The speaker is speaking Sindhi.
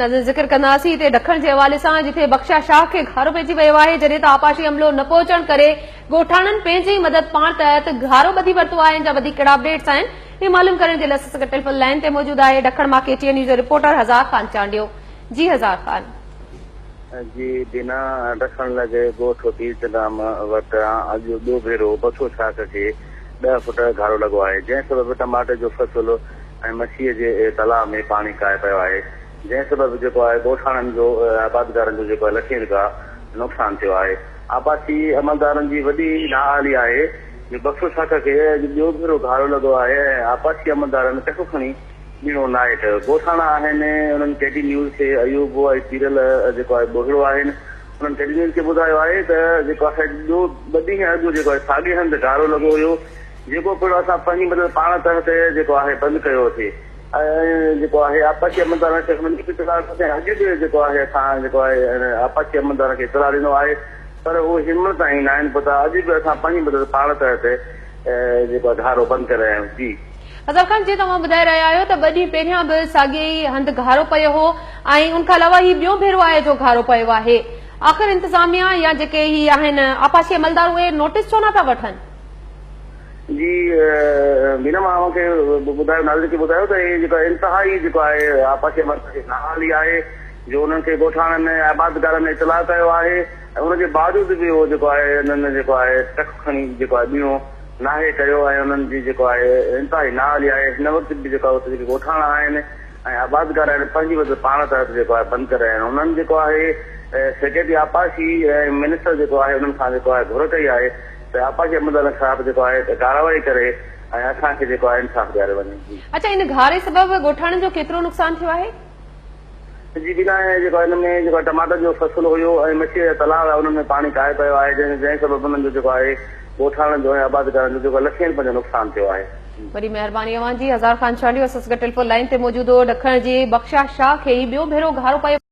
ناظرين ذڪر ڪنداسين هتي ڊکڻ جي حوالي سان جتي بخشا شاهه کي گهارو پئجي ويو آهي جڏهن ته آبپاشي عملو نه پهچڻ ڪري ڳوٺاڻن پنهنجي ئي مدد پاڻ تحت گهارو ٻڌي ورتو آهي ان جا وڌيڪ ڪهڙا اپڊيٽس آهن اهي معلوم ڪرڻ جي لاء اسان سان گڏ ٽيليفون لائين تي موجود آهي ڊکڻ مان ڪي ٽي اين نيوز جو رپورٽر هزار خان چانڊيو جي هزار خان. جي بنا ڊکڻ لڳ ڳوٺ پير چندام وٽ اڄ ٻيو ڀيرو بسو شاخ کي ڏهه فوٽ گهارو لڳو آهي جنهن سبب ٽماٽي جو فصل ۽ مڇيء جي تلاء ۾ پاڻي ڪاهي پيو آهي، جنهن سبب جيڪو آهي ڳوٺاڻن جو ۽ آبادگارن جو جيڪو آهي لکين رپيا نقصان ٿيو آهي. آبپاشي عملدارن جي وڏي نااهلي آهي جو بخشو شاخ کي اڄ ٻيو ڀيرو گهارو لڳو آهي ۽ آبپاشي عملدارن ٽڪ کڻي ٻيڻو ناهي ڪيو. ڳوٺاڻا آهن انهن ڪي ٽي نيوز کي ايوب ۽ پيرل جيڪو آهي ٻوهيڙو آهن انهن ڪي ٽي نيوز کي ٻڌايو آهي ته جيڪو آهي ٻيو ٻه ڏينهن اڳ جيڪو آهي ساڳئي هنڌ گهارو لڳو هيو جيڪو پڻ اسان پنهنجي مدد پاڻ تحت جيڪو آهي بند ڪيو سي ۽ جيڪو آهي آبپاشي عملدارن کي هنن به اطلاع ڏنو ۽ اڄ به جيڪو آهي اسان جيڪو آهي آبپاشي عملدارن کي اطلاع ڏنو آهي پر اهي هن مهل تائين ناهن پهتا اڄ به اسان پنهنجي مدد پاڻ تحت جيڪو آهي گهارو بند ڪري رهيا آهيون جي. اظهر خان جيئن توهان ٻڌائي رهيا آهيو ته ٻه ڏينهن پهريان به ساڳئي ئي هنڌ گهارو پيو هو ۽ ان کان علاوه هي ٻيون ڀيرو آهي جو گهارو پيو آهي آخر انتظاميا يا جيڪي هي آهن آبپاشي عملدار اهي نوٽيس ڇو نٿا وٺن؟ جي بينا مان اوهان کي ٻڌايو ناظرين کي ٻڌايو ته هي جيڪا انتهائي جيڪو آهي آبپاشي عملدارن جي نااهلي آهي جو انهن کي ڳوٺاڻن ۽ آبادگارن اطلاع ڪيو آهي ۽ ان جي باوجود به اهو جيڪو آهي انهن جيڪو آهي ٽڪ کڻي جيڪو آهي ٻيڻو ناهي ڪيو ۽ انهن جي جيڪو آهي انتهائي نااهلي آهي هن وقت به جيڪو آهي اتي جيڪي ڳوٺاڻا آهن ۽ آبادگار آهن پنهنجي مدد پاڻ تحت جيڪو آهي بند ڪري رهيا آهن انهن جيڪو آهي سيڪريٽري آبپاشي ۽ منسٽر جيڪو آهي انهن کان جيڪو آهي گهر ڪئي آهي ته آبپاشي عملدارن خلاف جيڪو آهي ته ڪارروائي ڪري ۽ اسان کي جيڪو آهي انصاف ڏياريو وڃي جي. اڇا ان گهاري سبب ڳوٺاڻن جو ڪيترو نقصان ٿيو آهي؟ جي بنا ۽ جيڪو آهي ان ۾ جيڪو آهي ٽماٽر جو فصل هيو ۽ مڇيء جا تلاء هيا انهن ۾ پاڻي ڪاهي پيو آهي جنهن جنهن سبب انهن جو جيڪو آهي ڳوٺاڻن جو ۽ آبادگارن جو جيڪو آهي لکين رپين جو نقصان ٿيو آهي. وڏي مهرباني اوهان جي هزار خان چانڊيو اسان سان گڏ ٽيليفون لائين تي موجود هو ڊکڻ جي بخشا شاهه کي هي ٻيو ڀيرو گهارو پيو.